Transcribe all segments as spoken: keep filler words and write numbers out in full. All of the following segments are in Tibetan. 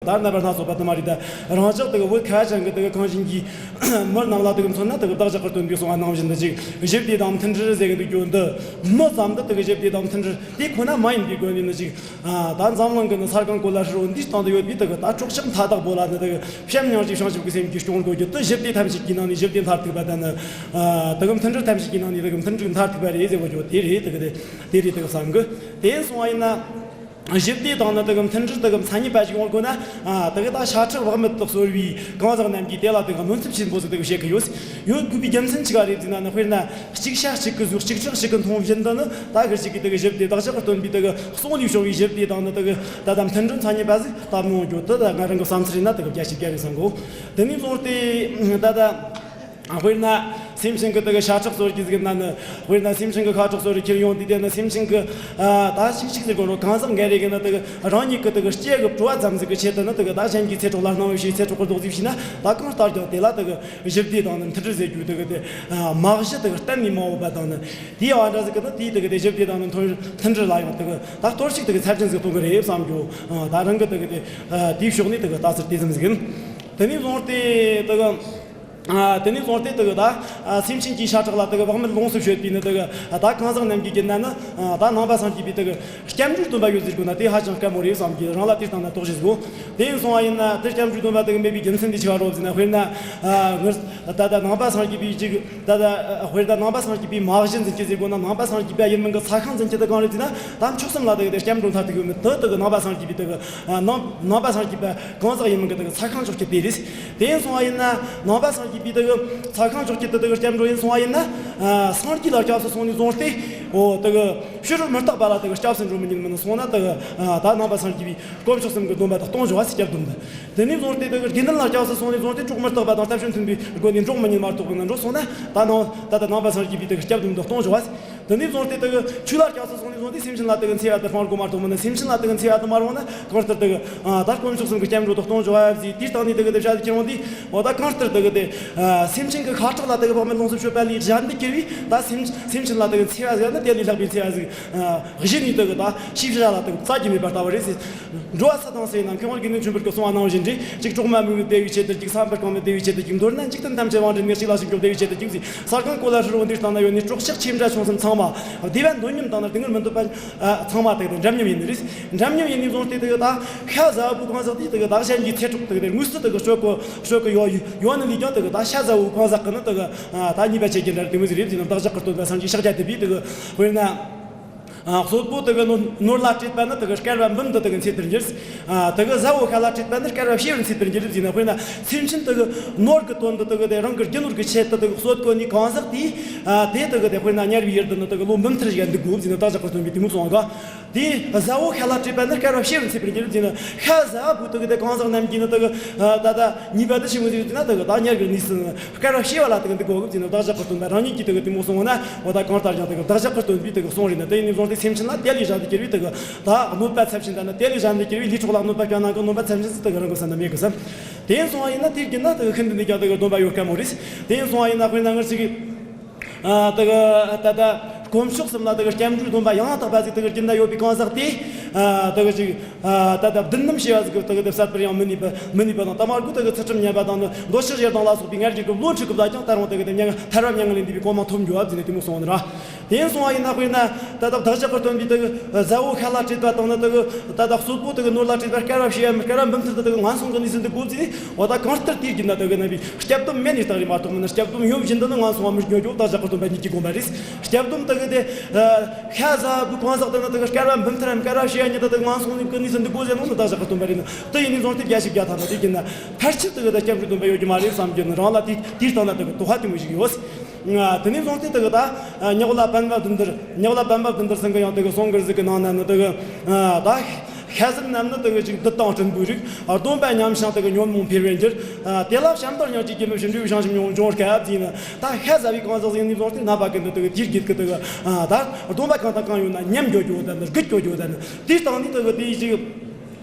ད་རྣམ་པ་སྣ་ཚོགས་པ་དུ་མ་རེད། ད་རང་ཅག་དེ་གི་བོད་ཁ་བྱང་གི་དེ་གི་གངས་ཅན་གྱི་མི་རྣམས་ལ་དེ་གི་མཚོན་ན་དེ་གི་བདག་ཅག་གི་སྟོན་པས་གསུངས་པ་ནང་བཞིན་དུ་ཅིག་ཞི་བདེ་དང་མཐུན་སྒྲིལ་ཟེར་གི་འདུག་རྒྱུ་འདི་མི་ཙམ་དུ་དེ་གི་ཞི་བདེ་དང་མཐུན་སྒྲིལ་དེ་ཁོ་ན་མ་ཡིན་པའི་སྒོ་ནས་ནི་ཅིག་ཨ། ད་འཛམ་གླིང་གི་ནི་ས་ཁང་གོ་ལ་ཧྲིལ་བོ་འདིའི་སྟེང་དུ་ཡོད་པའི་དེ་གི་ད་སྲོག་ཆགས་མཐའ་དག་པོ་ལ་ནི་དེ་གི་བྱམས་སྙིང་རྗེ་བྱང་ཆུབ་ཀྱི་སེམས་ཀྱིས་སྐྱོང་དགོས་རྒྱུ་དེ་ཞི་བདེ་ཐམས་ཅད་ཀྱི་ནང་ནས་ཞི་བདེ་མཐར་ཐུག་པ་དང་ནི། ཨ། དེ་གི་མཐུན་སྒྲིལ་ཐམས་ཅད་ཀྱི་ནང་ནས་དེ་གི་མཐུན་འགྲིག་མཐར་ཐུག་པ་རེད་ཟེར་བ་ཅོ་དེ་རེད། དེ་གི་དེ་དེ་རེད་དེ་གི་བསམ་གི། དེ་སོང་བ་ཡིན་ན། ཞི་བདེ་དང་ནི་དེ་གི་མཐུན་སྒྲིལ་དེ་གི་མཚན་ཉིད་པ་ཞིག་ཡོང་དགོས་ན། ཨ། དེ་གི་ད་ཤ་ཁྲག་བག་མེད་དུ་གསོལ་བའི་གང་ཟག་རྣམས་ཀྱིས་དེ་ལ་དེ་གི་གནོད་འཚེ་ཆེན་པོ་ཟིག་དེ་གི་བྱེད་གི་ཡོད། ཡོད་དགོས་པའི་རྒྱུ་མཚན་ཆི་ག་རེད་ཟེར་ན་ནི། དཔེར་ན་གཅིག་ཤ་གཅིག་གི་གཟུགས། གཅིག་ཁྲག་གཅིག་གི་མཐོང་བཞིན་དུ་ནི། ད་གི་ཅིག་གི་དེ་གི་ཞི་བདེ། བདག་ཅག་གི་སྟོན་པའི་དེ་གི་གསུང་ལས་བྱུང་བའི་ཞི་བདེ་དང་ནི་དེ་གི་ད་ལྟ་མཐུན་སྒྲིལ་མཚན་ཉིད་པ་ཟིག་ད་མི་ཡོང་རྒྱུ་དེ་ད་ང་རང་གི་བསམ་ཚུལ་ཡིན་ན་དེ་གི་རྒྱ་ཆེ་རྒྱ་རེད་བསམ་གོ། དེ་ནས་བཟུང་སྟེ་ད་ལྟ། དཔེར་ན་སེམས་ཅན་གྱི་དེ་གི་ཤ་ཁྲག་གསོ་རྒྱུ་ཟིག་ན་ནི། དཔེར་ན་སེམས་ཅན་གྱི་ཤ་ཁྲག་གསོ་རུ་ཁྱེར་ཡོང་དུས་དེ་ནི་སེམས་ཅན་གྱི། ཨ། ད་ཅིག་ཅིག་ཟེར་དགོས་རོ། གང་ཟག་འགའ་རེ་གི་ནི་དེ་གི་རང་ཉིད་ཀྱི་དེ་གི་སྐྱེ་གི་སྤྲོ་བ་ཙམ་ཟིག་གི་ཆེད་དུ་ནི་དེ་གི་ད་གཞན་གྱི་ཚེ་སྲོག་ལ་སྣང་བ་བྱས། ཚེ་སྲོག་གི་རྡོག་རྫིས་བྱས་ན། ད་གང་ལྟར་ཀྱང་དེ་ལ་དེ་གི་ཞི་བདེ་དང་ནི་མཐུན་སྒྲིལ་ཟེར་རྒྱུ་དེ་གི་དེ། ཨ། མ་གཞི་དེ་གི་གཏན་ནས་མ་འོས་པ་དང་ནི། དེའི་བ་འདྲ་ཟིག་གི་ནི་དེའི་དེ་གི་དེ་ཞི་བདེ་དང་ནི་མཐུན་མཐུན་སྒྲིལ་ལ་ཡང་དེ་གི་ད་གཏོར་བཤིག་དེ་གི་ཚབས་ཆེན་ཟིག་གཏོང་གི་རེད་བསམ་རྒྱུ། ཨ། ད་རང་གི་དེ་གི་དེ། ཨ། དེའི་ཕྱོགས་ནས་དེ་གི་ལྟ་ཚུལ་དེ་ཙམ་ཟིག་ཡིན། དེ་ནས་བཟུང་སྟེ་དེ་གི། ཨ། དེ་ནས་བཟུང་སྟེ་དེ་གི་ད། ཨ། སེམས་ཅན་གྱི་ཤ་ཁྲག་ལ་དེ་གི་བག་མེད་ལོངས་སུ་སྤྱོད་པའི་ནི་དེ་གི། ཨ། ད་གང་ཟག་རྣམས་ཀྱི་རྒྱུད་ན་ནི། ཨ། ད་ནང་པ་སངས་རྒྱས་པའི་དེ་གི་སྐྱབས་འགྲོའི་སྟོན་པ་ཡོད་ཟེར་དགོས་ན་དེ་ཧ་ཅང་དཀའ་མོ་རེད་བསམ་གི། རང་ལ་དེ་སྟེང་ན་དོགས་གཞི་ཟིག་གོ། དེ་ཡིན་སོང་བ་ཡིན་ན་དེ་སྐྱབས་འགྲོའི་སྟོན་པ་དེ་གི་མེད་པའི་རྒྱུ་མཚན་དེ་ཆི་བ་རོ་ཟེར་ན། དཔེར་ན། ཨ། ངར་ད་ལྟ་ནང་པ་སངས་རྒྱས་པའི་ཅིག་ད་ལྟ་དཔེར་ན་ནང་པ་སངས་རྒྱས་པའི་མ་གཞི་འཛིན་གྱི་ཟེར་དགོས་ན། ནང་པ་སངས་རྒྱས་པ་ཡིན་མིན་གྱི་ས་ཁང་འཛིན་གྱི་དེ་གང་རེད་ཟེར་ན། ད་མཆོག་གསུམ་ལ་དེ་གི་དེ་སྐྱབས་འགྲོ་མཐར་ཐུག་ཡོད་མེད་དེ་དེ་གི་ནང་པ་སངས་རྒྱས་པའི་དེ་གི། ཨ། ནང་ནང་པ་སངས་རྒྱས་པ་གང་ཟག་ཡིན་མིན་གྱི་དེ་གི་ས་ཁང་འཇོག་རྒྱུ་དེ་རེད། དེ་ཡིན་སོང་བ་ཡིན་ན་ནང་པ་སངས་རྒྱས་པའི་དེ་གི་ས་ཁང་འཇོག་རྒྱུ་དེ་དེ་གི་སྐྱབས་འགྲོ་ཡིན་སོང་བ་ཡིན་ན། ཨ། སངས་རྒྱས་ལ་སྐྱབས་སུ་སོང་ནས་བཟུང་སྟེ། འོ། དེ་གི་ཕྱི་རོལ་མུ་སྟེགས་པ་ལ་དེ་གི་སྐྱབས་སུ་འགྲོ་མི་ཉན་མིན་སོང་ན། དེ་གི། ཨ། ད་ནང་པ་སངས་རྒྱས་པའི་དཀོན་མཆོག་གསུམ་གྱི་སྡོམ་པ་དེ་གཏོང་ཆོག་པ་ཟེར། སྐྱབས་སྡོམ་དེ། དེ་ནས་བཟུང་སྟེ་དེ་གི་དགེ་འདུན་ལ་སྐྱབས་སུ་སོང་ནས་བཟུང་སྟེ། གྲོགས་མུ་སྟེགས་པ་དང་ལྟ་སྤྱོད་མཐུན་པའི་སྒོ་ནས་འགྲོགས་མི་ཉན་མ་གཏོགས་པ་ནི་འགྲོ་སོང་ན། ད་ནང་ད་ལྟ་ནང་པ་སངས་རྒྱས་པའི་དེ་གི་སྐྱབས་སྡོམ་དེ་གཏོང་ཆོག་པ་ཟེར། དེ་ནས་བཟུང་སྟེ་དེ་གི་ཆོས་ལ་སྐྱབས་སུ་སོང་ནས་བཟུང་སྟེ། སེམས་ཅན་ལ་དེ་གི་འཚེ་བ་དེ་སྤང་དགོས་མ་གཏོགས་མིན་ན། སེམས་ཅན་ལ་དེ་གི་འཚེ་བ་དེ་མ་རུང་ན་གང་ལྟར་དེ་གི། ཨ། ད་དཀོན་མཆོག་གསུམ་གྱི་སྐྱབས་འགྲོ་དེ་གཏོང་ཆོག་པ་ཟེར། དེའི་སྟེང་ནས་དེ་གི་དེ་བྱ་དེ་ཁྱེར་འོང་དུས། འོ། ད་གང་ལྟར་དེ་གི་དེ། ཨ། སེམས་ཅན་གྱི་ཤ་ཁྲག་ལ་དེ་གི་བག་མེད་ལོངས་སུ་སྤྱོད་པ་ལས་གཞན་དུ་གྱུར་བའི་ད་སེམས་སེམས་ཅན་ལ་དེ་གི་འཚེ་བ་ཟེར་ན། དེ་ལས་ལྷག་པའི་འཚེ་བ་ཟིག་ཨ། གཞི་ནས་དེ་གི་ད་ཤེས་བྱ་ལ་དེ་གི་བཙལ་རྒྱུ་མེད་པ་ལྟ་བུ་རེད་ཟེར། འགྲོ་བ་སུ་དང་སུ་ཡིན་ནའང་། མཁས་དབང་དགེ་འདུན་ཆོས་འཕེལ་གྱིས་གསུངས་པ་ནང་བཞིན་རེད། གཅིག་གྲོག་མ་མི་བུའི་བདེ་བའི་ཆེད་དུ་གཅིག་བསམ་པར་གང་བའི་བདེ་བའི་ཆེད་དུ་གཅིག་མདོར་ན་འཇིག་རྟེན་ཐམས་ཅད་དབང་བྲལ་ནས་གཅིག་ལ་བྱིན་གྱིས་བདེ་བའི་ཆེད་དུ་གཅིག་ཟེར། ས་ཁང་གོ་ལ་ཧྲིལ་བོ་འདིའི་སྟེང་ན་ཡོད་ནི་སྲོག་ཆགས་ཆེ་འབྲིང་ཆུང་གསུམ་ཚང་མ། བདེ་བ་འདོད་སྙོམས་དང་ནི་སྡུག་བསྔལ་མི་འདོད་པ། ཨ། ཚང་མ་དེ་གི་འདྲ་མཉམ་ཡིན་ནི་རེད། འདྲ་མཉམ་ཡིན་ནི་བཟུང་སྟེ་དེ་གི་ད་ཤ་ཟ་བོ་གང་ཟག་དེས་དེ་གི་ད་གཞན་གྱི་ཚེ་སྲོག་དེ་གི་དེ་དངོས་སུ་དེ་གི་གཅོད་གོ་གཅོད་གི་ཡོད་ཡོད་ནི་ལས་ཀྱང་། དེ་གི་ད་ཤ་ཟ་བོ་གང་ཟག་གི་ནི་དེ་གི། ཨ། ད་ཉེས་པ་བྱེད་རྒྱུ་འདྲ་རེད། དེ་མོ་ཟིག་རེད་ཟེར་ན། བདག་ཅག་གི་སྟོན་པ་སངས་རྒྱས་ཤཱཀྱ་ཐུབ་པས་དེ་གི། དཔེར་ན། ཨ། གསོད་པོ་དེ་གི་ནོར་ནོར་ལ་སྤྲད་པ་ནི་དེ་གི་བསྐལ་པ་འབུམ་དུ་དེ་གི་འཚེ་དུར་འགྱུར། ཨ། དེ་གི་ཟ་བོ་ཤ་ལ་སྤྲད་པ་ནི་བསྐལ་པ་བྱེ་བར་འཚེ་དུར་འགྱུར་ཟེར་ན། དཔེར་ན་སེམས་ཅན་དེ་གི་ནོར་གི་དོན་དུ་དེ་གི་དེ་རང་གི་རྒྱུ་ནོར་གི་ཆེད་དུ་དེ་གི་གསོད་གོ་ནི་གང་ཟག་དེས། ཨ། དེ་དེ་གི་དེ་དཔེར་ན་དམྱལ་བའི་ཡུལ་དུ་ནི་དེ་གི་ལོ་འབུམ་ཐེར་ཞིག་འདུག་དགོས་ཟེར་ན། བདག་ཅག་གི་སྟོན་པས་དེ་མོ་གསུངས་ག། དེ་ཟ་བོ་ཤ་ལ་སྤྲད་པ་ནི་བསྐལ་པ་བྱེ་བར་འཚེ་དུར་འགྱུར་ཟེར་ན། ཤ་ཟ་བོ་དེ་གི་དེ་གང་ཟག་རྣམས་ཀྱིས་ནི་དེ་གི། ཨ། ད་ལྟ་ཉེས་པ་དེ་ཆི་མོ་ཟིག་ཟེར་ན། དེ་གི་ད་དམྱལ་གི་གནས་སུ་བསྐལ་པ་བྱེ་བ་ལ་དེ་གི་འདུག་དགོས་ཟེར་ན། བདག་ཅག་གི་སྟོན་པ་རང་ཉིད་ཀྱིས་དེ་གི་དེ་མོ་གསུངས་ན། འོ། ད་གང་ལྟར་ཀྱང་དེ་གི་བདག་ཅག་གི་སྟོན་པས་དེ་གི་གསུངས་རེད་ན། དེ་ཡིན་ནི་བཟུང་སྟེ་སེམས་ཅན་ལ་དེ་ལས་གཞན་དུ་གྱུར་བའི་དེ་གི་ད་གནོད་པ་ཚབས་ཆེན་དང་ནི། དེ་ལས་གཞན་དུ་གྱུར་བའི་ལས་སྲོག་ལ་གནོད་པ་བསྐྱལ་ན་གི་གནོད་པ་ཚབས་ཆེན་ཟིག་དེ་གི་རང་གི་བསམ་ན་མེད་གི་བསམ། དེ་ཡིན་སོང་བ་ཡིན་ན་དེའི་རྒྱུད་ན་དེ་གི་ཤིན་ཏུ་ནས་ཀྱང་དེ་གི་སྡོམ་པ་ཡོད་དཀའ་མོ་རེད། དེ་ཡིན་སོང་བ་ཡིན་ན་དཔེར་ན་ངར་ཅིག་ཨ། དེ་གི་ད་ལྟ་དཀོན་མཆོག་གསུམ་ལ་དེ་གི་སྐྱབས་འགྲོའི་སྡོམ་པ་ཡང་དག་པ་ཟིག་དེ་གི་རྒྱུད་ན་ཡོད་པའི་གང་ཟག་དེས། ཨ། དེ་གི་ཅིག་ཨ། ད་ལྟ་བདུད་རྣམས་ཞེས་པ་ཟིག་གི་དེ་གི་དེ་བསད་པར་ཡང་མི་ནུས་པ་མི་ནུས་པ་དང་། ད་མར་གུ་དེ་གི་ཚུལ་ཁྲིམས་ཉམས་པ་དང་ནི་འདོད་ཆགས་ཞེ་སྡང་ལ་སོགས་པའི་ང་རྒྱལ་གྱི་བློ་འཁྲུགས་གི་བདག་ཀྱང་ད་རུང་དེ་གི་དེ་མྱ་ངན་ཐར་པ་མྱ་ངན་ལས་འདས་པའི་གོ་འཕང་ཐོབ་འགྱོ་བ་ཟེར་ནས་དེ་མོ་གསུངས་ནི་ར། དེ་ཡིན་སོང་བ་ཡིན་ན་དཔེར་ན་ད་ལྟ་བདག་ཅག་གི་སྟོན་པས་དེ་གི་ཟ་བོ་ཤ་ལ་སྤྲད་པ་དང་ནི་དེ་གི་ད་ལྟ་གསོད་པོ་དེ་གི་ནོར་ལ་སྤྲད་པ་བསྐལ་པ་བྱེ་བ་མི་བསྐལ་པ་འབུམ་ཐེར་དུ་དེ་གི་ངན་སོང་གི་གནས་སུ་འདུག་དགོས་ཟེར་ནས། འོ། ད་གང་ལྟར་དེའི་རྒྱུད་ན་དེ་གི་ན་བའི་སྐྱབས་སྡོམ་མེད་ནས་རྟགས་རེད་མ་གཏོགས་མིན་ན། སྐྱབས་སྡོམ་ཡོད་བཞིན་དུ་ནི་ངན་སོང་བ་མི་འགྱོ་རྒྱུ་བདག་ཅག་གི་སྟོན་པ་ཉིད་ཀྱི་དགོངས་པ་རེད། སྐྱབས་སྡོམ་དེ་གི་དེ། ཨ། ཤ་ཟ་བོ་གང་ཟག་དེ་ནི་དེ་གི་བསྐལ་པ་འབུམ་ཐེར་རམ་བསྐལ་པ་བྱེ་བ་ཉིད་དུ་དེ་གི་ངན་སོང་གི་གནས་སུ་འདུག་དགོས་ཟེར་ནོ་ནི་བདག་ཅག་གི་སྟོན་པ་རེད་ན། དེ་ཡིན་ནི་བཟུང་སྟེ་བརྒྱ་ཞིག་བརྒྱ་ཐམ་པ་དེའི་རྒྱུད་ན་ཕལ་ཆེར་དེ་གི་ད་སྐྱབས་འགྲོའི་སྡོམ་པ་ཡོད་རྒྱུ་མ་རེད་བསམ་རྒྱུ་ནི། རང་ལ་དེ་དེའི་སྟེང་ན་དེ་གི་དོགས་པ་དེ་མོ་ཞིག་ཡོད། ཨ། དེ་ནས་བཟུང་སྟེ་དེ་གི་ད། ཨ། ཉག་ལ་པན་པ་བདུན་དར། ཉག་ལ་པན་པ་བདུན་དར་ཚང་གི་ཡང་དེ་གི་གསུང་གི་ཟིག་གི་ནང་ན་ནི་དེ་གི། ཨ། ད་ཤ་ཟན་རྣམས་ནི་དེ་གི་ཅིག་བདུད་དང་སྲིན་པོའི་རིགས། ཨ། སྡོམ་པ་ཉམས་ཤིང་དེ་གི་ཉོན་མོངས་འཕེལ་བར་འགྱུར། ཨ། དེ་ལ་བྱམས་དང་སྙིང་རྗེ་སྐྱེས་ནས་ཕྱིར་འགྲོ་བའི་བྱང་ཆུབ་མྱོང་འབྱུང་བར་དཀའ་ཟེར་ནི། ད་ཤ་ཟ་བའི་གང་ཟག་ཟིག་ནས་བཟུང་སྟེ་རྣམ་པ་ཀུན་ཏུ་དེ་གི་དེའི་རྒྱུད་ཀྱི་དེ་གི། ཨ། ད་སྡོམ་པ་གང་དང་གང་ཡོད་ན་ཉམས་འགྱོ་རྒྱུ་དང་ནི་རྒུད་འགྱོ་རྒྱུ་དང་ནི། དེའི་སྟེང་ནས་དེ་གི་དེའི་ཅིག་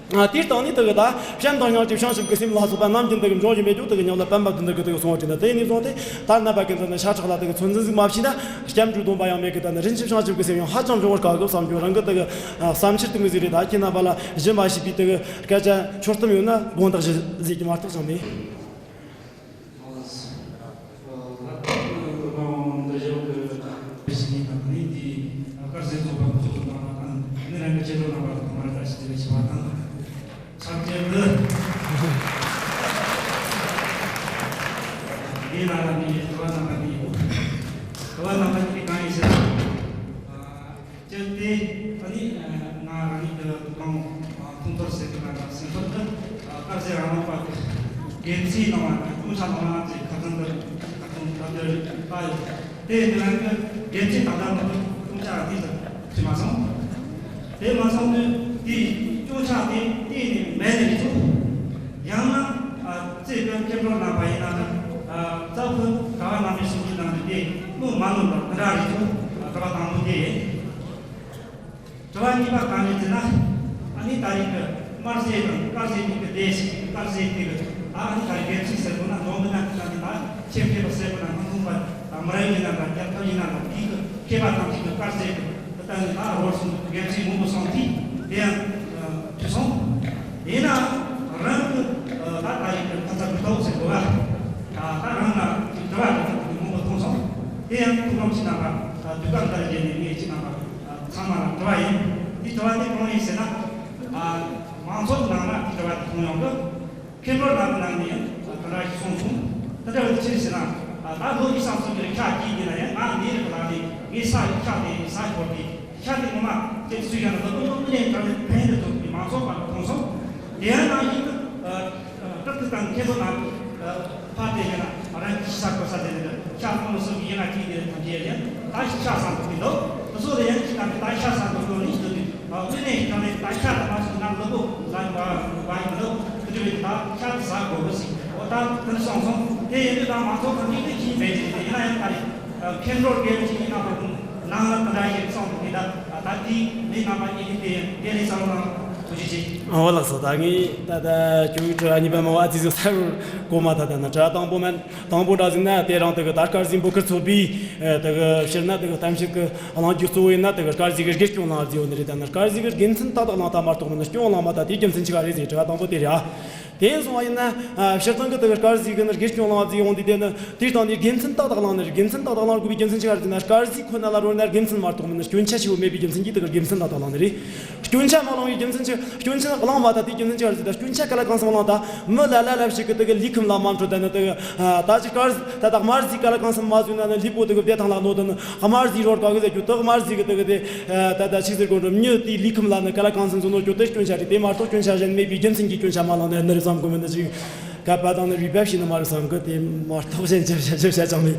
ཨ། དེའི་སྟེང་ནས་དེ་གི་ད་བྱམས་དང་སྙིང་རྗེ་བྱང་ཆུབ་ཀྱི་སེམས་ལ་སོགས་པ་ནམ་རྒྱུན་དེ་གི་འབྱུང་བཞིན་མེད་ཀྱང་དེ་གི་ཉམས་ལ་ཕན་པ་དོན་དག་གི་དེ་གི་གསུང་བ་དྲན་ད། དེ་ནས་བཟུང་སྟེ་ད་རྣམ་པ་ཀུན་ཏུ་ནི་ཤ་ཁྲག་ལ་དེ་གི་ཚོད་འཛིན་ཟིག་མ་བྱས་ན་སྐྱབས་འགྲོའི་སྡོམ་པ་ཡང་མེད་གི། ད་ནི་རིན་ཆེན་བྱང་ཆུབ་ཀྱི་སེམས་ཡང་ཧ་ཅང་འབྱུང་བར་དཀའ་གི་བསམ་རྒྱུ་རང་གི་དེ་གི་བསམ་འཆར་དེ་མོ་ཟིག་རེད། ད་ཁྱེད་རྣམ་པ་ལ་སྦྱིན་པ་བྱས་པའི་དེ་གི་སྐད་ཆ་ཆོད་གཏམ་ཡོད་ན་དགོངས་དག་ཞུ་ཟེར་གྱི་མ་གཏོགས་ཅང་མེད། ཅེས་ཏེ། ཨ་ནི་ང་རང་ཉིད་ཀྱི་ཐུགས་དམ་ཐུགས་འཁོར་ཟེར་གྱི་ན་སེམས་ཚོར་དུ་དཀར་ཟས་རང་དབང་པ་དགེ་མཚན་གནང་བ་དང་སྐྱོན་ཆ་གནང་བ་ཅེས་ཁ་ཚང་དུ་ཁ་ཚང་ཐབས་ལ་ལྟ་ཡོད། དེ་དེ་རང་གི་དགེ་མཚན་དང་ལྡན་པ་སྐྱོན་ཆ་དེ་ཚོ་ཅི་མ་སོང་། དེ་མ་སོང་དུས་དེའི་སྐྱོན་ཆ་དེ་དེ་ནས་མེད་ནས་ཚུགས། ཡང་ན་ཨ་རྩེ་གི་མཁན་པོ་རྣམ་པ་ཡིན་ན་ཨ་རྩ་ཕུད་གྲྭ་བ་རྣམ་པའི་གསུང་གི་ནང་དུ་དེ་བློ་མ་ནོར་བར་འདི་འདྲ་རེད་ཚུགས། གྲྭ་བ་དང་པོ་དེ་ཡིན། དྲི་བ་གཉིས་པ་གང་རེད་ཟེར་ན། ཨ་ནི་ད་རེས་ཀྱི་དམར་ཟས་དང་དཀར་ཟས་གཉིས་ཀྱི་སྡེ་ཞིག་དཀར་ཟས་དེ་གི་ཨ་ཨ་ནི་ད་རེས་དགེ་ཚུལ་ཟེར་དགོས་ན་ནོར་མི་ན་གི་ད་ནི་ད་ཆེ་མཁས་པ་ཟེར་དགོས་ན་མི་མཐོང་པ་མི་རབས་ཡིན་ན་ད་རྒྱལ་ཁབ་ཡིན་ན་ད་དེའི་གི་མཁས་པ་ཐམས་ཅད་ཀྱི་དཀར་ཟས་གི་ད་ནི་ད་རོར་སོང་དགེ་ཚུལ་མང་པོ་སོང་དུས་དེ་ཡང་དུས་སོང་། ཡིན་ན་རང་གི་ད་ད་རེས་ཀྱི་ཁ་ཚ་གི་ཐོག་ཟེར་དགོས་པ་ད་ད་རང་ལ་དྲི་བ་དེ་ཚོ་མང་པོ་མཐོང་སོང་། དེ་ཡང་ཐུགས་ཁམས་ཕྱི་ནང་ད་དུས་སྐབས་འདིར་བརྒྱུད་ནས་ངས་ཅི་གནང་བ། ཚང་མ་ལ་དྲི་བ་ཡིན། དེ་དྲི་བ་དེ་གང་ཡིན་ཟེར་ན། ཨ། མང་ཚོགས་ནང་ན་དེ་དྲི་བ་དེ་མཐོང་ཡོང་གི། མཁན་པོ་རྣམ་པའི་ནང་ནས་ད་ལྟ་ཞིག་གསུངས་སོང་། དེ་འདྲ་བའི་ཆེད་ཟེར་ན། ད་ལོ་ཉི་ཤུ་རྩ་གསུམ་གྱི་ཤག་གཅིག་ཡིན་ན་ཡང་ང་འདིའི་རིགས་ལ་ནི་ངའི་ས་ཡི་ཤག་དེ་ས་ཤོར་དེ་ཤག་དེ་ངོ་མ་དེ་སུས་ཀྱང་ལོ་ཏོག་ཏོག་ནས་དྲ་བའི་ཕན་དུ་ཐོགས་ཀྱི་མང་ཚོགས་པར་མཐོང་སོང་། དེ་ཡང་ནང་བཞིན་དུ། སྐབས་དེ་དང་མཁན་པོ་རྣམས་ཕར་དེ་ཡིན་ན་རང་གི་ཤག་གོ་ས་དེ་ནི་ཤག་ཁོང་སོགས་ཀྱི་ཡིན་ན་ཅིག་དེ་ཐམས་ཅད་ཡིན་ད་ཤག་བསམ་ཐུབ་ཀྱི་འདུག་དེ་ཚོ་ལ་ཡང་ཅིག་དང་ད་ཤག་བསམ་ཐུབ་ཀྱི་འདུག་དངོས་གནས་ཀྱི་ཐོག་ནས་ད་ཤག་དང་མ་སོང་ན་ལུ་གུ་ལ་བ་བ་ཡིན་འདུག་དེ་འདྲ་བའི་ད་ཤག་ཏུ་ཟ་དགོས་པ་ཞིག་འོ་ད་དེ་སོང་སོང་དེ་ཡིན་དུས་ད་མང་ཚོགས་ཀྱི་མིག་དཔེ་ཅིག་མེད་ཅིག་དེ་ཡིན་ན་ཡང་ད་རེད། མཁན་སློབ་དགེ་བའི་ཆོས་ཀྱི་རྣམ་པ་ཀུན་ནང་ལ་དེ་འདྲ་ཞིག་གསུངས་འདུག་ད་ད་དེའི་མི་རྣམ་པ་ཨེ་ནི་དེ་དེ་ནི་གསང་སྔགས་ཐུགས་རྗེ་ཆེ། འོ་ལགས་སོ། ད་ངས་ད་ལྟ་ཁྱོད་ཀྱི་དྲི་བ་གཉིས་པ་མ་བ་ཨ་ཙི་ཟིག་གསལ་བོར་གོ་མ་ཐག་ད་ན་དྲི་བ་དང་པོ་མན་དང་པོ་འདྲ་ཟིག་ན་དེ་རིང་དེ་གི་ད་དཀར་ཟས་འབོད་སྐུལ་ཚོགས་པའི་དེ་གི་ཕྱིར་ན་དེ་གི་གཏམ་བཤད་ཀྱི་གླེང་རྒྱུ་གཙོ་བོ་ཡིན་ན་དེ་གི་དཀར་ཟས་ཀྱི་དགེ་སྐྱོན་གླེང་བ་ཟིག་ཡོད་ནི་རེད། ད་ན་དཀར་ཟས་ཀྱི་དགེ་མཚན་ཏག་ཏག་གླེང་ད་མ་གཏོགས་མིན་ན་སྐྱོན་གླེང་མ་ད་དེའི་རྒྱུ་མཚན་ཆི་ག་རེད་ཟེར་དྲི་བ་དང་པོ་དེ་རེད་ཨ། དེ་སོང་བ་ཡིན་ན། ཨ། སྤྱིར་བཏང་གི་དེ་གི་དཀར་ཟས་གི་ནི་དགེ་སྐྱོན་གླེང་བ་ཟིག་ཡོང་དུས་དེ་ནི་དེའི་སྟེང་ནས་དགེ་མཚན་ཏག་ཏག་གླེང་ནི་རེད། དགེ་མཚན་ཏག་ཏག་གླེང་དགོས་པའི་རྒྱུ་མཚན་ཆི་ག་རེད་ཟེར་ན། དཀར་ཟས་ཁོ་ན་ལ་རོལ་ན་དགེ་མཚན་མ་གཏོགས་མིན་ན་སྐྱོན་ཆ་ཆེ་བོ་མེད་པའི་རྒྱུ་མཚན་གྱིས་དེ་གི་དགེ་མཚན་ཏག་ཏག་གླེང་ནི་རེད། སྐྱོན་ཆ་མ་གླེང་བའི་རྒྱུ་མཚན་ཆི། སྐྱོན་ཆ་གླེང་བ་ད་དེའི་རྒྱུ་མཚན་ཆི་ག་རེད་ཟེར་ན། སྐྱོན་ཆ་ག་ལ་གང་འཚམ་གླེང་ད་མི་ལ་ལ་ལ་ཞིག་གི་དེ་གི་ལུས་ཁམས་ལ་མ་འཕྲོད་ད་ནི་དེ་གི་ད་ཅི་དཀར་ད་ད་དམར་ཟས་ག་ལ་གང་འཚམ་མ་ཟོས་ན་ནི་ལུས་པོ་དེ་གི་བདེ་ཐང་ལ་གནོད་དེ་ནི། དམར་ཟས་རོལ་དཀའ་གི་ཟེར་རྒྱུ་དག་དམར་ཟས་གི་དག་གི་དེ། ད་ལྟ་ཆི་ཟེར་དགོས་འགྲོ། མྱི་དེའི་ལུས་ཁམས་ལ་ནི་ག་ལ་གང་འཚམ་བཟོ་ནོ་རྒྱུ་དེ་སྐྱོན་ཆ་རེད། དེ་མ་གཏོགས་སྐྱོན་ཆ་གཞན་མེད་པའི་རྒྱུ་མཚན་གྱིས་སྐྱོན་ཆ་མ་ལངས་ནས་ནི་རེད་བསམ་གི་མིན་ནི་ཅིག་གད་པ་དང་ནི་རུས་པ་ཕྱིས་ནི་མ་རེད་བསམ་གི། དེ་མ་གཏོགས་གཞན་ཅི་བཤད་ཅི་བཤད་ཅང་མེད།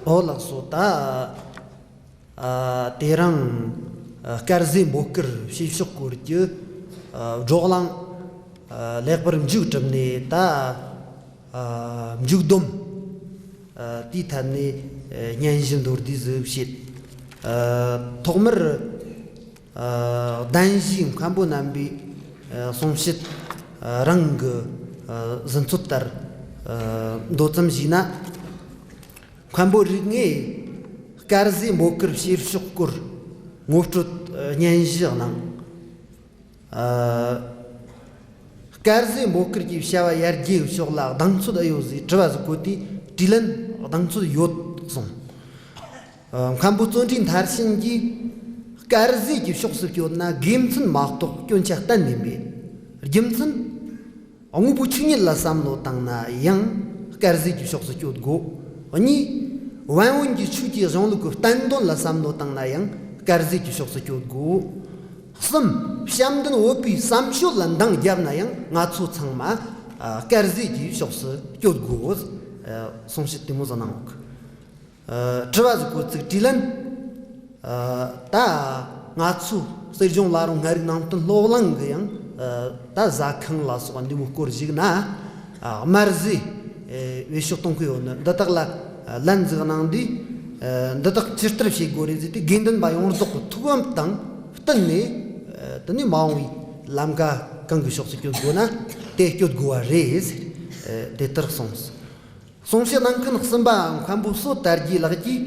ཨོ་ལགས་སོ། ད་ཨ་དེ་རིང་ཨ་དཀར་ཟས་འབོད་སྐུལ་བྱེད་ཕྱོགས་སྐོར་གྱི་ཨ་བགྲོ་གླེང་ཨ་ལེགས་པར་མཇུག་གྲུབ་ནས་ད། ཨ་མཇུག་བསྡོམས། ཨ་དེའི་ཐད་ནས་ཨ་སྙན་ཞུ་མདོར་བསྡུས་ཟིག་བྱེད། ཨ་ཐོག་མར་ཨ་གདན་ཞུའི་མཁན་པོ་རྣམ་པའི་ཨ་གསུང་བཤད་ཨ་རང་གི་ཨ་ཟིན་ཚོད་ལྟར་ཨ་མདོ་ཙམ་ཞུས་ན། མཁན་པོ་རིགས་ལྔས་དཀར་ཟས་འབོད་སྐུལ་བྱེད་ཕྱོགས་སྐོར་ངོ་སྤྲོད་ཨ་སྙན་ཞུ་གནང་། ཨ། དཀར་ཟས་འབོད་སྐུལ་གྱི་བྱ་བ་ཡར་རྒྱས་ཕྱོགས་ལ་གདེང་ཚོད་ཨེ་ཡོད་ཟེར་དྲི་བ་ཟིག་བཀོད་དེ་དྲིས་ལན་གདེང་ཚོད་ཡོད་གསུངས། ཨ། མཁན་པོ་བརྩོན་འགྲུས་མཐར་ཕྱིན་གྱིས་དཀར་ཟས་ཀྱི་ཕྱོགས་སུ་བསྐྱོད་ན་དགེ་མཚན་མ་གཏོགས་སྐྱོན་ཆ་གཏན་ནས་མེད། རྒྱུ་མཚན། དངོས་པོའི་ཆོས་ཉིད་ལ་བསམ་བློ་བཏང་ན་ཡང་དཀར་ཟས་ཀྱི་ཕྱོགས་སུ་བསྐྱོད་དགོས། གཉིས། བན་བོན་གྱི་ཆོས་ཀྱི་གཞུང་ལུགས་ཀྱི་བསྟན་དོན་ལ་བསམ་བློ་བཏང་ན་ཡང་དཀར་ཟས་ཀྱི་ཕྱོགས་སུ་བསྐྱོད་དགོས། གསུམ། བྱམས་ལྡན་བོད་པའི་བསམ་སྤྱོད་ལ་འདང་བརྒྱབ་ན་ཡང་ང་ཚོ་ཚང་མ་ཨ་དཀར་ཟས་ཀྱི་ཕྱོགས་སུ་བསྐྱོད་དགོས། ཨ་གསུང་བཤད་དེ་མོ་ཟིག་གནང་འོག་ཨ་དྲི་བ་ཟིག་བཀོད་ཚིག་དྲིས་ལན། ཨ་ད་ང་ཚོའི་གསེར་གཞོང་བླ་རུང་ལྔ་རིག་ནང་བསྟན་སློབ་གླིང་གི་ཡང་ཨ་ད་ཟ་ཁང་ལ་སོགས་པ་འདི་མོ་སྐོར་ཞིག་ན་ཨ་དམར་ཟས་ཨེ་བེད་སྤྱོད་གཏོང་གི་ཡོད་ནི་འདི་དག་ལ་ཨ་ལན་ཟིག་གནང་དུས། ཨ་འདི་དག་ཇི་ལྟར་བྱེད་དགོས་རེད་ཟེར་དུས་དགེ་འདུན་པ་ཡོངས་རྫོགས་ཀྱི་ཐུགས་བམ་དང་བསྟུན་ནས་ཨ་དེ་ནས་མ་འོངས་པའི་ལམ་ཁ་ གང་གི་ཕྱོགས་སུ་སྐྱོད་དགོས་ན་དེ་སྐྱོད་དགོས་པ་རེད་ཟེར། ཨ། དེ་ལྟར་གསུངས། གསུང་བཤད་གནང་མཁན་གསུམ་པ་མཁན་པོ་བསོད་དར་རྒྱས་ལགས་ཀྱིས།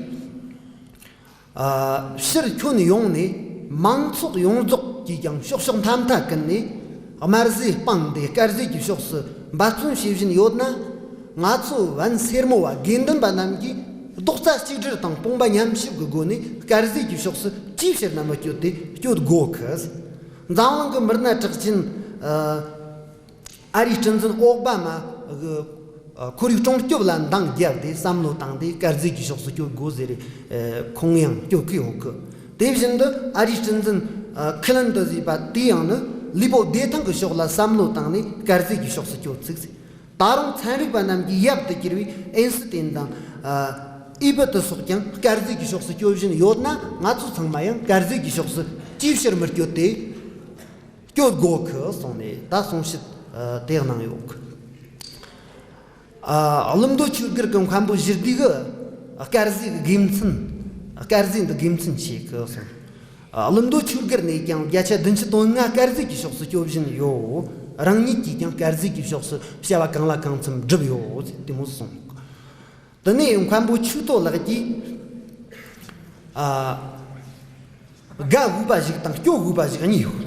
ཨ། ཕྱིར་ཁྱོན་ཡོངས་ནས་མང་ཚོགས་ཡོངས་རྫོགས་ཀྱིས་ཀྱང་ཕྱོགས་ཕྱོགས་མཐའ་མཐའ་ཀུན་ནས་དམར་ཟས་སྤངས་ཏེ་དཀར་ཟས་ཀྱི་ཕྱོགས་སུ་འབད་བརྩོན་བྱེད་བཞིན་ཡོད་ན། ང་ཚོ་བན་སེར་མོ་བ་དགེ་འདུན་པ་རྣམས་ཀྱིས་རྡོག་རྩ་གཅིག་སྒྲིལ་དང་དཔུང་པ་མཉམ་གཤིབ་ཀྱི་སྒོ་ནས་དཀར་ཟས་ཀྱི་ཕྱོགས་སུ་ཅིའི་ཕྱིར་ན་མི་སྐྱོད་དེ་སྐྱོད་དགོས་གི། འཛམ་གླིང་གི་མི་སྣ་གྲགས་ཅན། ཨ། ཨ་རིའི་སྲིད་འཛིན་ཨོ་བྷ་མ་གི་ཁོར་ཡུག་སྲུང་སྐྱོབ་ལ་འདང་བརྒྱབ་སྟེ་བསམ་བློ་བཏང་སྟེ་དཀར་ཟས་ཀྱི་ཕྱོགས་སུ་སྐྱོད་དགོས་ཟེར། ཨ། ཁོང་ཡང་སྐྱོད་ཀྱི་ཡོད་གི། དེ་བཞིན་དུ་ཨ་རིའི་སྲིད་འཛིན། ཨ། ཁི་ལིན་ཏོན་ཟེར་བ་དེ་ཡང་ནི་ལུས་པོ་བདེ་ཐང་གི་ཕྱོགས་ལ་བསམ་བློ་བཏང་ནས་དཀར་ཟས་ཀྱི་ཕྱོགས་སུ་སྐྱོད་ཚུགས། ད་རུང་ཚན་རིག་པ་རྣམས་ཀྱིས་ཡབ་ཏུ་གྱུར་པའི་ཨེན་སི་ཏིན་དང་། ཨ། ཨི་བི་ཏི་སོགས་ཀྱང་དཀར་ཟས་ཀྱི་ཕྱོགས་སུ་སྐྱོད་བཞིན་ཡོད་ན། ང་ཚོ་ཚང་མ་ཡང་དཀར་ཟས་ཀྱི་ཕྱོགས་སུ་ཅིའི་ཕྱིར་མི་སྐྱོད་དེ་སྐྱོད་དགོས་གི་གསུངས་ནས་ད་གསུང་བཤད། ཨ། དེ་གནང་ཡོད་གི། ཨ། བླུན་རྡོ་ཆོས་སྒར་གྱི་མཁན་པོ་ཞི་བདེ་གིས་དཀར་ཟས་ཀྱི་དགེ་མཚན། དཀར་ཟས་འདི་དགེ་མཚན་ཆེ་གི་གསུངས། ཨ། བླུན་རྡོ་ཆོས་སྒར་ནས་ཀྱང་བརྒྱ་ཆ་བདུན་ཅུ་དོན་ལྔ་དཀར་ཟས་ཀྱི་ཕྱོགས་སུ་སྐྱོད་བཞིན་ཡོད། རང་ཉིད་ཀྱིས་ཀྱང་དཀར་ཟས་ཀྱི་ཕྱོགས་སུ་བྱ་བ་གང་ལ་གང་འཚམ་བསྒྲུབས་ཡོད་ཟེར་དེ་མོ་གསུངས། དེ་ནས་མཁན་པོ་ཆོས་ཐོག་ལགས་ཀྱིས། ཨ། དགའ་དགོས་པ་ཞིག་དང་སྐྱོ་དགོས་པ་ཞིག་གཉིས་ཡོད།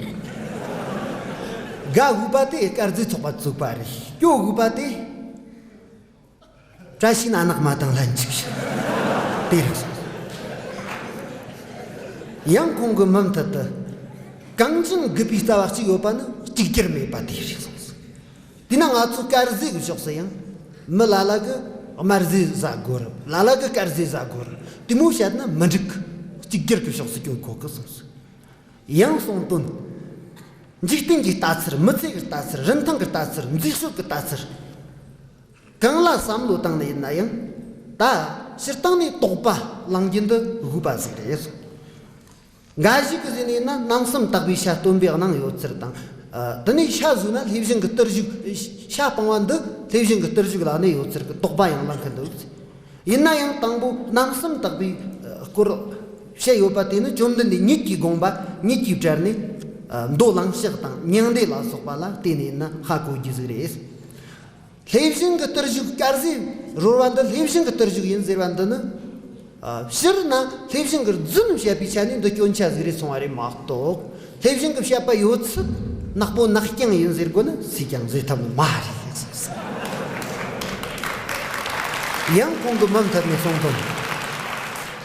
དགའ་དགོས་པ་དེ་དཀར་ཟས་ཚོགས་པ་བཙུགས་པ་རེད། སྐྱོ་དགོས་པ་དེ་བཀྲ་ཤིས་ན་ནག་མ་དང་ལྷན་ཅིག་དེ་རེད། ཡང་ཁོང་གི་མུ་མཐུད་དུ། གངས་ཅན་རྒུད་པའི་རྩ་བ་གཅིག་ཡོད་པ་ནི་གཅིག་གྱུར་མེད་པ་དེ་རེད་གསུངས། དེས་ན་ང་ཚོ་དཀར་ཟས་ཀྱི་ཕྱོགས་སུ་ཡང་། མི་ལ་ལ་གིས་དམར་ཟས་ཟ་དགོས་རེད། ལ་ལ་གིས་དཀར་ཟས་ཟ་དགོས་རེད། དེ་མོ་བཤད་ན་མི་འགྲིག། གཅིག་གྱུར་གྱི་ཕྱོགས་སུ་སྐྱོད་དགོས་གི་གསུངས་སོང་། ཡང་གསུངས་དོན། འཇིག་རྟེན་གྱི་ལྟ་ཚུལ། མི་ཚེ་གི་ལྟ་ཚུལ། རིན་ཐང་གི་ལྟ་ཚུལ། འཛུགས་གཞི་གི་ལྟ་ཚུལ། གང་ལ་བསམ་བློ་བཏང་ནས་ཡིན་ན་ཡང་། ད་སྤྱིར་བཏང་ནས་དོགས་པ་ལངས་རྒྱུ་འདི་དགོས་པ་ཟིག་རེད། འགའ་ཞིག་གིས་ཟེར་ནས་ན། གནམ་གསུམ་དག་པའི་ཤ་སྟོན་པའི་གནང་ཡོད་ཚུལ་དང་། ཨ། དེ་ནས་ཤ་ཟོས་ན་ལྷས་བྱིན་གྱི་བརྟུལ་ཞུགས། ཤ་སྤང་བ་འདི་ལྷས་བྱིན་གྱི་བརྟུལ་ཞུགས་ལ་གནས་ཡོད་ཚུལ་གྱི་དོགས་པ་ཡང་ལངས་ཀྱི་འདུག། ཡིན་ན་ཡང་དང་པོ་གནམ་གསུམ་དག་པའི་སྐོར་བཤད་ཡོད་པ་དེ་ནི་བཅོམ་ལྡན་འདས་ཉིད་ཀྱི་དགོངས་པ་ཉིད་ཀྱིས་བཀྲལ་ནས། ཨ། མདོ་ལང་གཤེགས་དང་མྱང་འདས་ལ་སོགས་པ་ལ་བརྟེན་ནས་ན་ཧ་གོ་རྒྱུ་ཟིག་རེད། ལྷས་བྱིན་གྱི་བརྟུལ་ཞུགས་དཀར་ཟས་རོལ་བ་འདི་ལྷས་བྱིན་གྱི་བརྟུལ་ཞུགས་ཡིན་ཟེར་བ་འདི་ནི། ཨ། སྤྱིར་ན་ལྷས་བྱིན་གྱིས་རྫུན་བཤད་པའི་ཆ་ནས་འདི་སྐྱོན་ཆ་ཟིག་རེད་སོང་བ་རེད་མ་གཏོགས། ལྷས་བྱིན་གྱིས་བཤད་པ་ཡོད་ཚད་ནག་པོ་ནག་རྐྱང་ཡིན་ཟེར་དགོས་ན་སུས་ཀྱང་ཟེར་ཐུབ་ནི་མ་རེད། ཡང་ཁོང་གིས་མུ་མཐུད་ནས་གསུངས་དོན།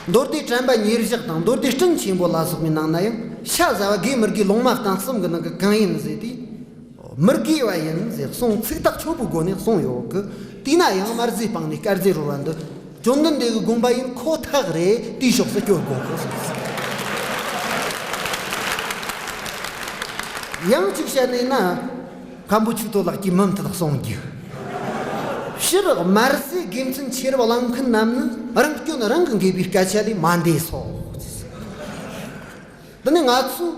མདོ་སྡེ་དྲན་པ་ཉེར་བཞག་དང་མདོ་སྡེ་སྤྲིན་ཆེན་པོ་ལ་སོགས་པའི་ནང་ན་ཡང་། ཤ་ཟ་བ་དགེ་མི་དགེ་ལོང་མ་བཏང་གསུམ་གྱི་ནང་གི་གང་ཡིན་ཟེར་ཏེ། མི་དགེ་བ་ཡིན་ཟེར་གསུངས། ཚིག་ཐག་ཆོད་པོའི་སྒོ་ནས་གསུངས་ཡོད་གི། དེས་ན་ཡང་དམར་ཟས་སྤངས་ནས་དཀར་ཟས་རོལ་བ་འདི་བཅོམ་ལྡན་འདས་ཀྱི་དགོངས་པ་ཡིན་ཁོ་ཐག་རེད། དེའི་ཕྱོགས་སུ་སྐྱོད་དགོས་གི་གསུངས། ཡང་གཅིག་བཤད་ནས་ན། མཁན་པོ་ཆོས་ཐོག་ལགས་ཀྱིས་མུ་མཐུད་གསུང་རྒྱུ། སྤྱིར་དམར་ཟས་དགེ་མཚན་ཆེ་རབས་གླེང་མཁན་རྣམས་ནི་རང་སྐྱོན་རང་གིས་འགེབས་པའི་སྐད་ཆ་ལས་མ་འདས་སོ། འདི་ནི་ང་ཚོས།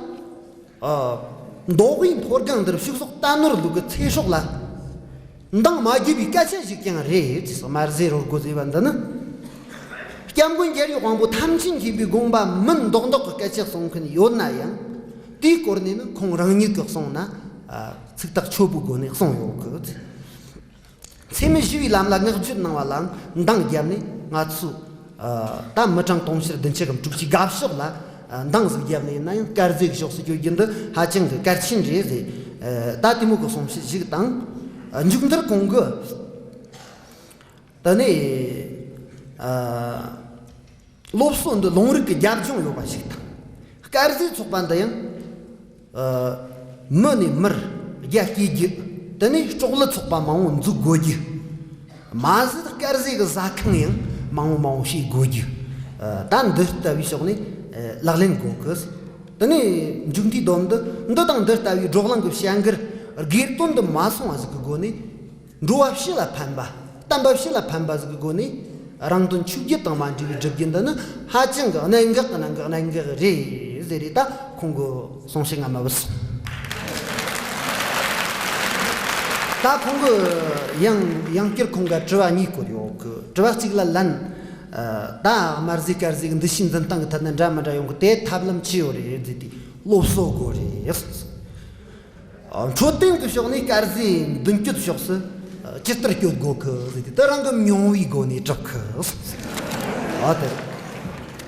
ཨ། མདོ་དབུས་མཐོ་སྒང་འདིར་ཕྱུགས་ཟོག་རྟ་ནོར་ལུག་གི་ཚེ་སྲོག་ལ་འདང་མ་བརྒྱབ་པའི་སྐད་ཆ་ཞིག་ཀྱང་རེད། དམར་ཟས་རོལ་དགོས་ཟེར་བ་འདི་ནི། སྐྱབས་མགོན་རྒྱལ་བའི་དབང་པོ་ཐམས་ཅད་མཁྱེན་པའི་དགོངས་པ་མིན་མདོག་མདོག་གི་སྐད་ཆ་གསུང་མཁན་ཡོད་ན་ཡང་། དེའི་སྐོར་ནས་ནི་ཁོང་རང་ཉིད་ཀྱིས་གསུངས་ན། ཨ། ཚིག་ཐག་ཆོད་པོའི་སྒོ་ནས་གསུངས་ཡོད་གི། འཚེ་མེད་ཞི་བའི་ལམ་ལ་བསྔགས་བརྗོད་གནང་བ་ལའང་འདང་བརྒྱབ་ནས། ང་ཚོས། ཨ། ད་མི་གྲངས་དུང་ཕྱུར་བདུན་ཅུ་གམ་དྲུག་ཅུའི་དགའ་ཕྱོགས་ལ། ཨ། འདང་ཟིག་བརྒྱབ་ནས་ཡིན་ན་ཡང་དཀར་ཟས་ཀྱི་ཕྱོགས་སུ་སྐྱོད་རྒྱུ་འདི་ཧ་ཅང་གི་གལ་ཆེན་རེད་ཟེར། ཨ། ད་དེ་མོ་གི་གསུང་བཤད་ཞིག་དང་། ཨ། མཇུག་མཐར་ཁོང་གིས། དེ་ནས། ཨ། སློབ་གསོ་འདི་ལུང་རིགས་ཀྱི་རྒྱབ་ལྗོངས་ཡོད་པ་ཞིག་དང་། དཀར་ཟས་ཚོགས་པ་འདི་ཡང་། ཨ། མི་ནས་མིར་རྒྱ་སྐྱེད་རྒྱུ། དེ་ནས་སྲོག་བླུ་ཚོགས་པ་མང་བོ་འཛུགས་དགོས་རྒྱུ། མ་ཟད་དཀར་ཟས་ཀྱི་ཟ་ཁང་ཡང་མང་བོ་མང་བོ་བྱེད་དགོས་རྒྱུ། ཨ། ད་འདི་ལྟ་བུའི་ཕྱོགས་ནས། ཨ། ལག་ལེན་དགོས་གི། དེ་ནས་མཇུག་མཐའི་སྡོམ་འདི། འདི་དང་འདི་ལྟ་བུའི་བགྲོ་གླེང་གི་བྱ་འགུལ་སྒེར་དོན་དུ་མ་སོང་བ་ཟིག་གི་སྒོ་ནས། འགྲོ་བ་སྤྱི་ལ་ཕན་པ། བསྟན་པ་སྤྱི་ལ་ཕན་པ་ཟིག་གི་སྒོ་ནས། རང་དོན་ཆོས་བརྒྱུད་དང་མ་འབྲེལ་བའི་སྒྲུབ་རྒྱུ་འདི་ནི་ཧ་ཅང་གི་གནད་འགག་གི་ནང་གི་གནད་འགག་རེད་ཟེར་རེད། ད་ཁོང་གི་གསུང་བཤད་ང་མ་བུད་སོང་། ད་ཁོང་གི་ཡང་ཡང་བསྐྱར་ཁོང་ག་དྲི་བ་གཉིས་བསྐུར་ཡོད་གི། དྲི་བ་གཅིག་ལ་ལན། ཨ། ད་དམར་ཟས་དཀར་ཟས་ཀྱི་འདུ་ཤེས་འཛིན་སྟངས་ཀྱི་ཐད་ནས་འདྲ་མི་འདྲ་ཡོང་གི། དེ་ཐབས་ལམ་ཅི་ཡོད་རེད་ཟེར་དུས། སློབ་གསོ་དགོས་རེད་གསུངས་སོང་། འཕྲོད་བསྟེན་གྱི་ཕྱོགས་ནས་དཀར་ཟས་མདུན་སྐྱོད་ཕྱོགས་སུ་ཇི་ལྟར་སྐྱོད་དགོས་གི་ཟེར་དུས། དེ་རང་གི་མྱོང་བའི་སྒོ་ནས་གྲུབ་གི། ཨ་དེ་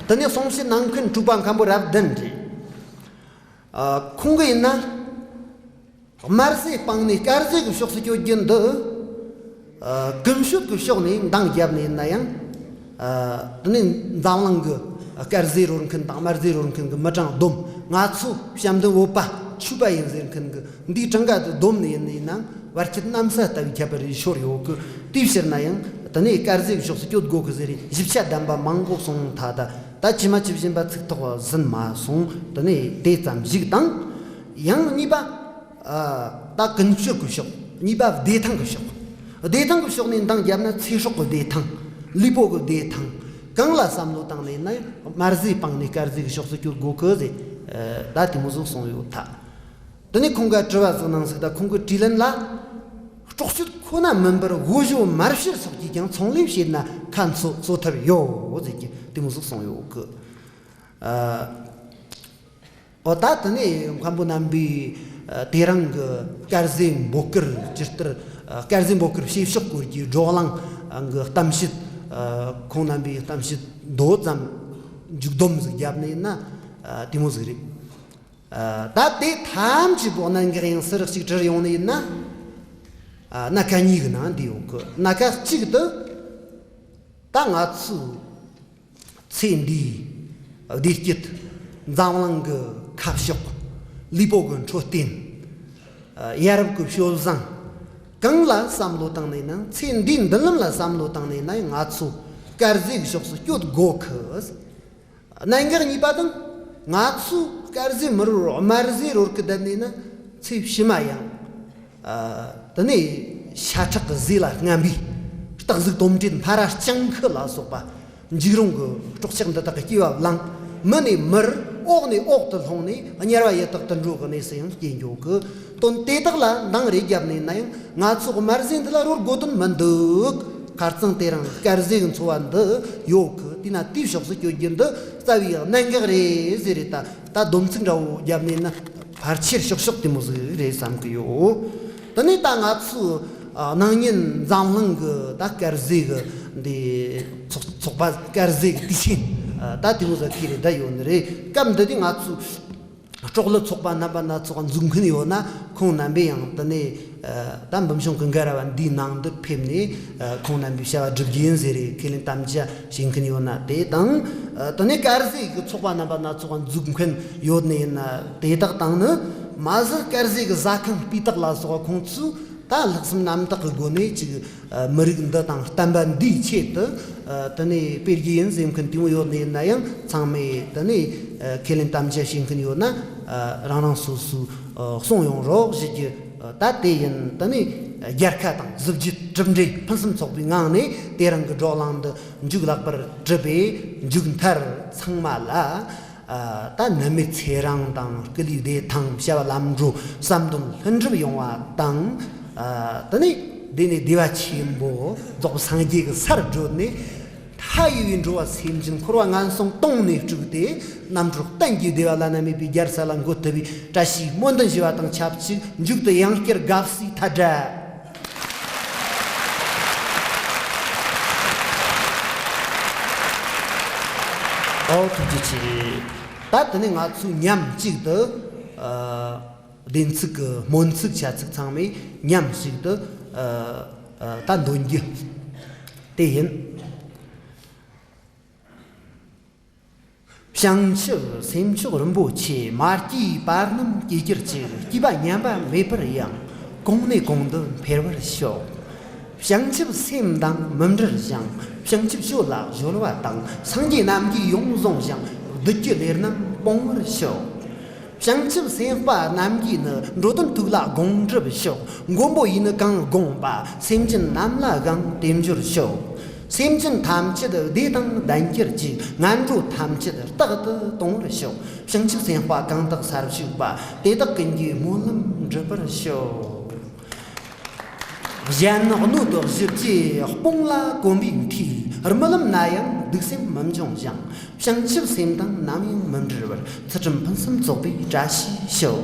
དེ་ནས་གསུང་བཤད་གནང་མཁན་འབྲུག་པ་མཁན་པོ་རབ་བདུན་རེད། ཁོང་གིས་ཡིན་ན། དམར་ཟས་སྤངས་ནས་དཀར་ཟས་ཀྱི་ཕྱོགས་སུ་སྐྱོད་རྒྱུ་འདི། ཨ། ཀུན་སྤྱོད་ཀྱི་ཕྱོགས་ནས་འདང་བརྒྱབ་ནས་ཡིན་ན་ཡང་། ཨ། དེ་ནས་འཛམ་གླིང་གི་དཀར་ཟས་རོལ་མཁན་དང་དམར་ཟས་རོལ་མཁན་གྱི་མི་གྲངས་བསྡོམས། ང་ཚོ་བྱམས་ལྡན་བོད་པ་ཆོས་པ་ཡིན་ཟེར་མཁན་གྱི་འདིའི་གྲངས་ཀ་དེ་བསྡོམས་ནས་ཡིན་ན་ཡང་བར་ཆད་གནམ་ས་ལྟ་བུའི་ཁྱད་པར་རེ་ཤོར་ཡོད་གི། དེའི་ཕྱིར་ན་ཡང་དེ་ནས་དཀར་ཟས་ཀྱི་ཕྱོགས་སུ་སྐྱོད་དགོས་གི་ཟེར་རེ་ཞིབ་ཆ་ལྡན་པ་མང་པོ་གསུངས་ཐལ། ད་ད་ཇི་མ་ཇི་བཞིན་པ་ཚིག་ཐོག་ཟིན་མ་སོང་། དེ་ནས་དེ་ཙམ་ཞིག་དང་། ཡང་གཉིས་པ། ཨ། ད་ཀུན་སྤྱོད་ཀྱི་ཕྱོགས། གཉིས་པ་བདེ་ཐང་གི་ཕྱོགས། བདེ་ཐང་གི་ཕྱོགས་ནས་འདང་བརྒྱབ་ན་ཚེ་སྲོག་གི་བདེ་ཐང་། ལུས་པོ་གི་བདེ་ཐང་། གང་ལ་བསམ་བློ་བཏང་ནས་ན་ཡང་དམར་ཟས་སྤངས་ནས་དཀར་ཟས་ཀྱི་ཕྱོགས་སུ་སྐྱོད་དགོས་གི་ཟེར། ཨ། ད་དེ་མོ་ཟིག་གསུངས་ཡོད་ཐལ། དེ་ནས་ཁོང་གིས་དྲི་བ་ཟིག་གནང་ཟིག་ད་ཁོང་གི་དྲིས་ལན་ལ། སྲོག་གཅོད་ཁོ་ན་མིན་པར་སྒོ་ཞོ་མར་ཕྱུར་སོགས་ཀྱིས་ཀྱང་ཚོང་ལས་བྱེད་ན་ཁ་འཚོ་གསོ་ཐབས་ཡོད་ཟེར་གི་དེ་མོ་ཟིག་གསུངས་ཡོད་གི། ཨ། འོ་ད་དེ་ནས་མཁན་པོ་རྣམ་པས། ཨ། དེ་རིང་གི་དཀར་ཟས་འབོད་སྐུལ་ཇི་ལྟར། ཨ། དཀར་ཟས་འབོད་སྐུལ་བྱེད་ཕྱོགས་སྐོར་གྱི་བགྲོ་གླེང་གི་གཏམ་བཤད། ཨ། ཁོང་རྣམ་པའི་གཏམ་བཤད་མདོ་ཙམ་མཇུག་སྡོམ་ཟིག་བརྒྱབ་ནས་ཡིན་ན། ཨ། དེ་མོ་ཟིག་རེད། ཨ། ད་དེ་ཐམས་ཅད་པོ་གནད་འགག་ཡིན་ཟེར་ཞིག་དྲིས་ཡོང་ནས་ཡིན་ན། ཨ། སྣ་ཁ་གཉིས་ཀྱི་ནང་འདུས་ཡོད་གི། སྣ་ཁ་གཅིག་ཏུ། ད་ང་ཚོས་ཚེ་འདིའི་བདེ་སྐྱིད། འཛམ་གླིང་གི་ཁ་ཕྱོགས། ལུས་པོ་གི་འཕྲོད་བསྟེན། ཨ། ཡ་རབས་ཀྱི་སྤྱོད་བཟང་། གང་ལ་བསམ་བློ་བཏང་ནས་ན། ཚེ་འདིའི་མདུན་ལམ་ལ་བསམ་བློ་བཏང་ནས་ན་ང་ཚོ་དཀར་ཟས་ཀྱི་ཕྱོགས་སུ་སྐྱོད་དགོས་གི། གནད་འགག་གཉིས་པ་དང་། ང་ཚོས་དཀར་ཟས་མི་རོལ་དམར་ཟས་རོལ་གི་བསྡད་ནས་ན་ཚེ་ཕྱི་མ་ཡང་། ཨ། དེ་ནས་ཤ་ཁྲག་གི་ཟས་ལ་རྔམ་པའི་སྟག་གཟིག་དོམ་དྲེད་འཕར་བ་སྤྱང་ཁུ་ལ་སོགས་པ་འཇིགས་རུང་གི་སྲོག་ཆགས་འདི་དག་གི་སྐྱེ་བ་བླངས། མི་ནས་མིར། འོག་ནས་འོག་ཏུ་ལྷུང་ནས་དམྱལ་བ་ཡི་དྭགས་དུད་འགྲོ་གི་གནས་སུ་ཡང་སྐྱེ་འགྱོ་གི། དོན་དེ་དག་ལ་འདང་རེ་བརྒྱབ་ནས་ན་ཡང་ང་ཚོ་དམར་ཟས་འདི་ལ་རོལ་དགོས་དོན་མི་འདུག་ཁ་རྩང་དེ་རིང་དཀར་ཟས་ཀྱི་འཚོ་བ་འདི་ཡོད་གི། དེས་ན་དེའི་ཕྱོགས་སུ་སྐྱོད་རྒྱུ་འདི་རྩ་བའི་གནད་འགག་རེད་ཟེར་རེད། ད་ད་སྡོམ་ཚིག་འདྲ་བོ་བརྒྱབ་ནས་ན་ཕལ་ཆེར་ཤོག་ཤོག་དེ་མོ་ཟིག་རེད་བསམ་གི་ཡོད། དེ་ནས་ད་ང་ཚོའི། ཨ། སྣང་བརྙན་འཛམ་གླིང་གི་ད་དཀར་ཟས་ཀྱི་འདི་ཚོགས་ཚོགས་པ། དཀར་ཟས་ཀྱི་དུས་ཆེན། ཨ། ད་དེ་མོ་ཟིག་གི་རེད། ད་ཡོད་ནི་རེད། སྐབས་འདི་དུས་ང་ཚོའི་སྲོག་བླུ་ཚོགས་པ་རྣམ་པ་སྣ་ཚོགས་འཛུགས་མཁན་ཡོད་ན། ཁོང་རྣམ་པས་ཡང་དེ་ནས། ཨ། ད་འབུམ་སྐྱོང་གི་འགལ་ར་བ་འདིའི་ནང་དུ་ཕེབས་ནས། ཨ། ཁོང་རྣམ་པའི་བྱ་བ་སྒྲུབ་རྒྱུ་ཡིན་ཟེར་རེ་ཁས་ལེན་དམ་བཅའ་བྱེད་མཁན་ཡོད་ན་དེ་དང་། ཨ། དེ་ནས་དཀར་ཟས་ཀྱི་ཚོགས་པ་རྣམ་པ་སྣ་ཚོགས་འཛུགས་མཁན་ཡོད་ནི་ཡིན་ན་དེ་དག་དང་ནི། མ་ཟད་དཀར་ཟས་ཀྱི་ཟ་ཁང་སྤུས་དག་ལ་སོགས་པ་ཁོང་ཚོས་ད་ལྷག་བསམ་རྣམ་དག་གི་སྒོ་ནས་ཅིག་ཨ། མི་རིགས་འདི་དང་བསྟན་པ་འདིའི་ཆེད་དུ། ཨ། དེ་ནས་སྤེལ་རྒྱུ་ཡིན་ཟེར་མཁན་དེ་མོ་ཡོད་ནི་ཡིན་ན་ཡང་། ཚང་མས་དེ་ནས། ཨ། ཁས་ལེན་དམ་བཅའ་བྱེད་མཁན་ཡོད་ན། ཨ། རང་རང་སོ་སོས། ཨ། གསུང་ཡོང་རོགས་ཞུ་རྒྱུ། ཨ། ད་དེ་ཡིན། དེ་ནས་རྒྱལ་ཁ་དང་གཟི་བརྗིད་གྲུབ་འབྲས་ཕུན་སུམ་ཚོགས་པའི་ངང་ནས་དེ་རིང་གི་བགྲོ་གླེང་འདི་མཇུག་ལེགས་པར་གྲུབ་པས། མཇུག་མཐར་ཚང་མ་ལ། ཨ། ད་ནད་མེད་ཚེ་རིང་དང་། སྐུ་ལུས་བདེ་ཐང་། བྱ་བ་ལམ་འགྲོ། བསམ་དོན་ལྷུན་གྲུབ་ཡོང་བ་དང་། ཨ། དེ་ནས་འདི་ནས་བདེ་བ་ཆེན་པོ་རྫོགས་སངས་རྒྱས་ཀྱི་སར་བགྲོད་ནས། མཐའ་ཡས་པའི་འགྲོ་བ་སེམས་ཅན་འཁོར་བ་ངན་སོང་སྟོངས་ནས་སྤྲུགས་ཏེ། རྣམ་གྲོལ་གཏན་གྱི་བདེ་བ་བླ་ན་མེད་པའི་རྒྱལ་ས་ལ་འགོད་ཐུབ་པའི་བཀྲ་ཤིས་སྨོན་འདུན་ཞུ་བ་དང་ཆབས་ཅིག་མཇུག་ཏུ་ཡང་བསྐྱར་དགའ་བསུའི་ཐལ་སྒྲ། ཨོ། ཐུགས་རྗེ་ཆེ། ད་དེ་ནས་ང་ཚོས་མཉམ་གཅིག་ཏུ། ཨ། བདེན་ཚིག་གི་སྨོན་ཚིག་བྱ་ཚིག་ཚང་མས་མཉམ་གཅིག་ཏུ། ཨ། ཨ། ད་འདོན་རྒྱུ་དེ་ཡིན། བྱང་ཆུབ་སེམས་མཆོག་རིན་པོ་ཆེ། མ་སྐྱེས་པ་རྣམས་སྐྱེ་གྱུར་ཅིག་སྐྱེས་པ་ཉམས་པ་མེད་པར་ཡང་། གོང་ནས་གོང་དུ་འཕེལ་བར་ཤོག་བྱང་ཆུབ་སེམས་དང་མི་འབྲལ་ཞིང་། བྱང་ཆུབ་སྤྱོད་ལ་གཞོལ་བ་དང་། སངས་རྒྱས་རྣམས་ཀྱིས་ཡོངས་བཟུང་ཞིང་། བདུད་ཀྱི་ལས་རྣམས་སྤོང་བར་ཤོག་བྱང་ཆུབ་སེམས་དཔའ་རྣམས་ཀྱིས་ནི། འགྲོ་དོན་ཐུགས་ལ་དགོངས་གྲུབ་ཤོག་མགོན་པོ་ཡིས་ནི་གང་དགོངས་པ། སེམས་ཅན་རྣམས་ལ་གང་དེ་འབྱོར་ཤོག་སེམས་ཅན་ཐམས་ཅད་བདེ་དང་ལྡན་གྱུར་ཅིག་ངན་འགྲོ་ཐམས་ཅད་རྟག་ཏུ་གཏོང་བར་ཤོག་བྱང་ཆུབ་སེམས་དཔའ་གང་དག་སར་བཞུགས་པ། དེ་དག་ཀུན་གྱི་སྨོན་ལམ་འགྲུབ་པར་ཤོག་གཞན་སྣོད་བཞི་བཅུའི་དཔུང་ལ་གོམས་པའི་མཐུས། རྨི་ལམ་ན་ཡང་སྡིག་སེམས་མི་འབྱུང་ཞིང་། བྱང་ཆུབ་སེམས་དང་ནམ་ཡང་མི་འབྲལ་བར། ཚུལ་ཁྲིམས་ཕུན་སུམ་ཚོགས་པའི་བཀྲ་ཤིས་ཤོག